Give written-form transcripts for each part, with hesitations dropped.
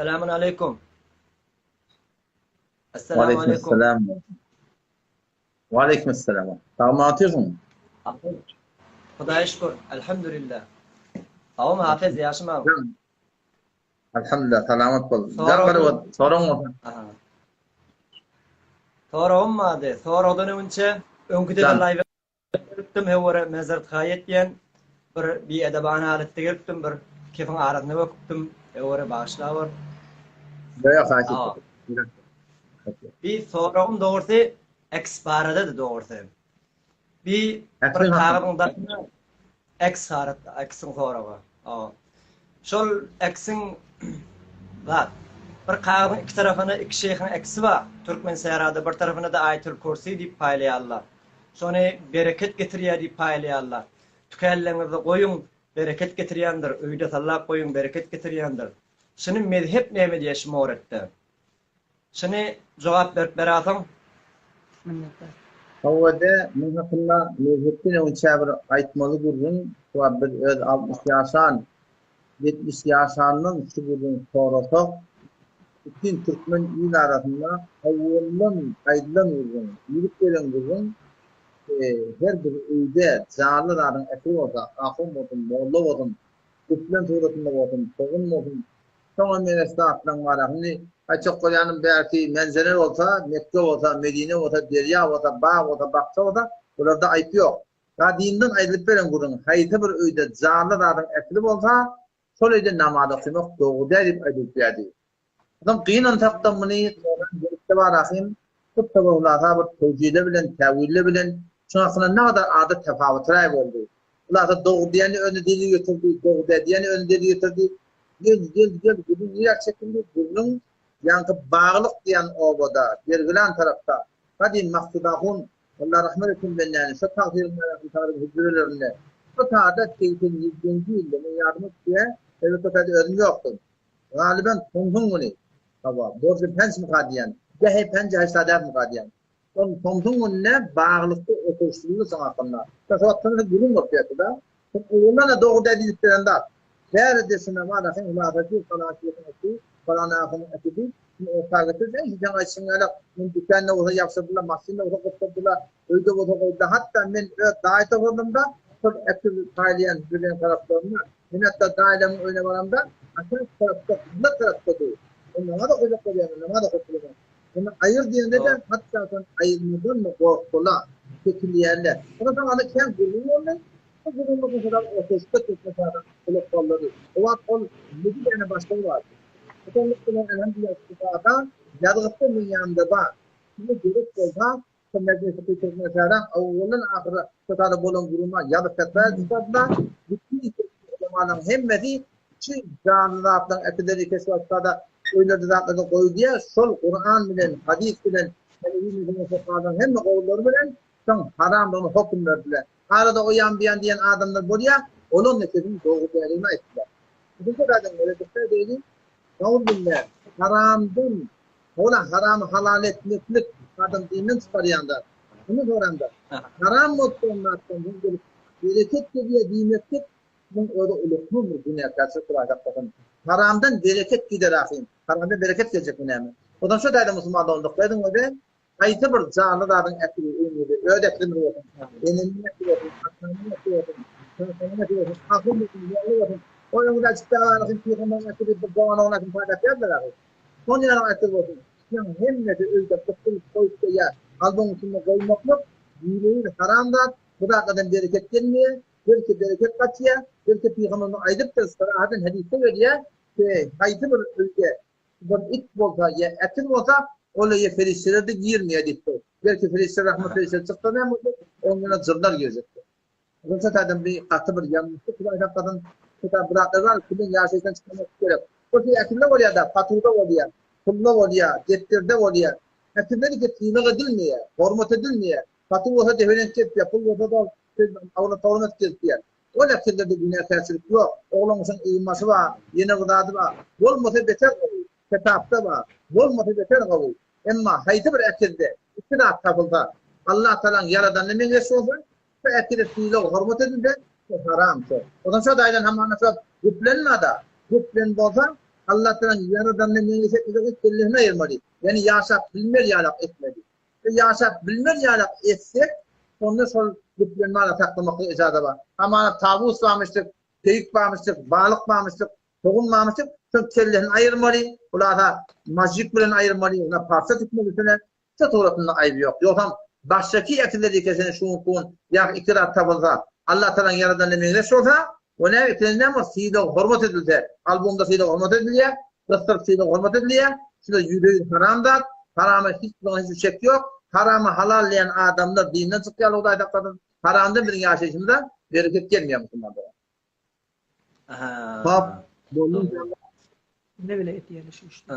Selamun aleýkum. Esselamu Waleýkim aleýkum. esselam. Waleýkim esselam. Sagmy otyrsyň? Hudaýa şükür, elhamdülillah. Sagmy Hafez, ýaşymaň? Elhamdülillah, salamat bol. Jaň bir soraň bolsa. Aha. Soragym bardy. Soragdan öňçe öňküde de live Gelipdim höwere mezart etýän bir biedebana halatda gelipdim bir kefiň arasyna böküpdim höwere bagyşlawor. Ýok haýyş etdim. Bir soragym dogrusy X baradady dogrusy. Bir bir kagyzyň daşyna X harat X-iň soragy. Şol X-iň zat. Bir kagyzyň iki tarapyna iki şeýhiň X-i bar. Türkmen sährada bir tarapyna-da Aýatul Kürsi diýip paýlaýarlar. Şony bereket getirýär diýip paýlaýarlar. Tükelleňizde goýuň, bereket getirýändir, öýde sallap goýuň, bereket getirýändir. Şuny mezhep näme diýýär şu moretde? Şuny jogap berip berasaň. Minnetdar. Hawa-da, muň hakynda mezhepden öňçä bir aýtmaly gürrüň, şu wagt biz öz 60 ýaşan, 70 ýaşandan şu gürrüňi sorasak, bütin türkmen il arasynda owaldan aýdylan gürrüň, diýlip gelen gürrüň, her bir öýde janly zadyň ähli bolsa, ahun bolsun, molla bolsun, geplen suratynda bolsun, togun bolsun, Şoňa meňzeş zatlaň bar-a. Indi aýtjak bolýanym bärki menzele bolsa, Mekge bolsa, Medine bolsa, derýa bolsa, bag bolsa, bakja bolsa, bularda aýp ýok. Gadymdan aýdylyp beren gürrüň, haýsy bir öýde janly zadyň äkili bolsa, şol öýde namaz okymak dogry däl diýip aýdylyp berdi. Onsoň gynansakda muny soran gelipde bar ahym, bu töwehulasa bir tewjile bilen, täwille bilen, şuň hakynda nagadar adat tefawutraý boldy. Hulasa dogry diýeni özüne delil getirdi, dogry däl diýeni özüne delil getirdi. Geldi, geldi, geldi, gürrüň nirä çekildi? Gürrüň ýaňky Baglyk diýen obada, Bergilan tarapda, gadym Maksud ahun, Alla rahmet etsin bendäni, şo tagsyryň ýaňky tagryň hüjrelerinde, şo taýda 87-nji ýylda, men ýadyma düşýär, elbetde o taýda özüm ýokdum. Galyban tomsuň güni, hawa, borjy pençmika diýen, dehe penji haýştadäpmika diýen. Şol tomsuň gününe baglykda oturyşyldy şoň hakynda. Şo wagt şonda gürrüň bolup ýatdy-da. Şol owaldan-a dogry däl diýlip beren zat. Bärde şuna bar ahyň hulasasy falan şeýhiň eti, falan ahyň eti diýip, şuny orta getirdi. Eý, seň aýdyşyň ýaly, men dükanda bolsa ýapşyrdylar, maşynda bolsa gysdyrdylar, öýde bolsa goýdular. Hatda men öz daýy toparymda şol eti paýlaýan bilen taraplarynda, men hatda daýylarymyň öýüne baramda, aşak tarapda, gybla tarapdady. Men namaz okajak bolýan, namaz okap bilemok. Ony aýyr diýende-de, hatda şony aýyrmadan-da gorkdular, çekinýärler. Ondan soň ony kän gürrüň boldy. Bu gürrüňlerden soň ortaçda Türkmenistanyň gulak gollady. O wagt ol müdir ýene başlygy bardy. Şonluk bilen elhamdülillah şu zada ýazgytda meň ýanymda bar. Kime gerek bolsa, şu mejlisi Türkmenistanyň owaldan ahyra şu zada bolan gürrüňe ýazyp çatlaýar çykardylar. Bütin türkmen ulamalaryň hemmesi Şu janly zatlaryň ätileri keşwatda-da öýlerde zatlarda goýulýar. Şol Kuran bilen, hadys bilen, mezhebiň hemme gowullary bilen şoň haramdygyny hokum berdiler. Arada o ýan bu ýan diýen adamlar bolýar, olar mezhebiň dogry däldigini aýtdylar. Birinji zadyň weledikä diýdi, Nauzubilla, haramdan, ola haramy halal etmeklik adam dinden çykarýan zat. Muny soranda, haram bolup duran zatdan gelip bereket gelýär diýmeklik Muň özi ulukman bir günäkärçilik Hudaý saklasyn. Haramdan bereket gider ahym. Haramdan bereket geljekmi näme? Ozan şo taýda musulman doganlyk ediň özi haýsy bir janly zadyň äti öýüňizde öz ätiňiz bolsun, enemiň äti bolsun, atamyň äti bolsun, kakamyň äti bolsun, ahun bolsun, molla bolsun. O öňüňize açyp dagy pygamberiň äti diýip bir dogan oglan ätini paýlap ýazdylar ahy. Şon ýaly äti bolsun. Şuň hemmesi öýde gysylyp goýup ýa albyň içinde goýmaklyk ýüregiň haram zat, bu zatlardan bereket gelmeýär. Belki bereket gaçýar, belki pygamberimiz aýdypdyr, sarahaten hadysda gelýär, ki haýsy bir öýde bir it bolsa ýa ätiz bolsa, ol öýe perişdeler-de girmeýär diýipdir. Belki perişde rahmet perişdesi çyksa näme boljak, onuň ýerine jynlar girjekdir. Şo taýdan bir gaty bir ýalňyşlyk Hudaý saklasyn, şu bir zatlar bar, kimiň ýaşaýyşdan çykmak gerek. Bu şey ätimde bolýar-da, patuwda bolýar, pulda bolýar, depderde bolýar. Ätimde-de sylag edilmeýär, hormat edilmeýär. Patuw bolsa depelenip gelipýär, pul bolsa-da Awla towlam edip gelipýär. Ol äkillerde günäkärçilik ýok. Oglangyşyň ygmasy bar, ýene bir zady bar. Bolmasa beter gowy. Kitapda bar. Bolmasa beter gowy. Emma haýsy bir äkilde iki zat tapylsa, Allah Tagalaň ýaradanyna meňzeş bolsa, şu äkile sylag, hormat edilse, şu haram şo. Onsoň şo daýdan hamana şo güplenmada. Güplen bolsa. Allatalaň ýaradanyna meňzeş etmejek bolsa kellesini aýyrmaly. Ýagny ýaşap bilmez ýalak etmeli. Şo ýaşap bilmez ýalak etsek, şonda şol geplen mala saklamaklyga ijaza bar. Hamana tawus barmyşdyk, keýik barmyşdyk, balyk barmyşdyk, tohum barmyşdyk, şoň kellesini aýyrmaly, hulasa majik bilen aýyrmaly, ýa parça tikmeli üstüne, Şo suratynda aýby ýok. Ýogsam başdaky ekizler ikisini şu günki gün ýa iki zat tapylsa, Allatagalaň ýaradanyna meňzeş bolsa, o näme ikilenji näme bolsa sylag hormat edilse, albomda sylag hormat edilýär, gysdyryp sylag hormat edilýär, şular ýüzbe-ýüz haram zat, harama hiç zaman hiç bir şek ýok, harama halal diýen adamlar dinden çykýarlar Hudaý saklasyn, haramdan biziň ýaşaýşymyza bereket gelmeýär musulmanlara. Aha. Hop, boldy. Ne bile etýärler şu işde.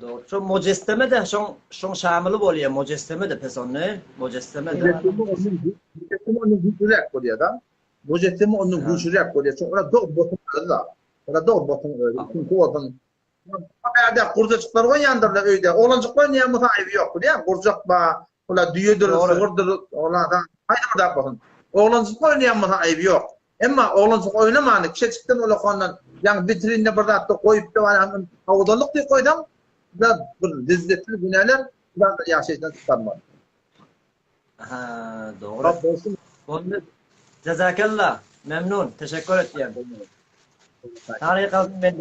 Dogry. Şo mojesseme de şoň şoň şamyly bolýar mojesseme de pes ony. Mojesseme de. Mujesseme ondan güýçlüräk bolýar da. Mujesseme ondan güýçlüräk bolýar. Çünki olar dogry botuň özi da. Olar dogry botuň özi. Çünki bolsun. Bärde gurjajyklar goýýandyrlar öýde. Oglanjyklar oýnaýan bolsa aýby ýok bilýäň. Gurjak bar, olar düýedir, sygyrdyr, olar haýsy bir zat bolsun. Oglanjyklar oýnaýan bolsa aýby ýok. Emma oglanjyk oýnamany kiçejikden ulakandan ýaňy witrinde bir zatda goýup-da owadanlyk diýip goýsaň, bular bir lezzetli günäler, bular ýaşaýyşdan çykarmaly. Ha, dogry. Boldy. Jazakalla. Memnun. Teşekkür etýän. Tarykalsyn men.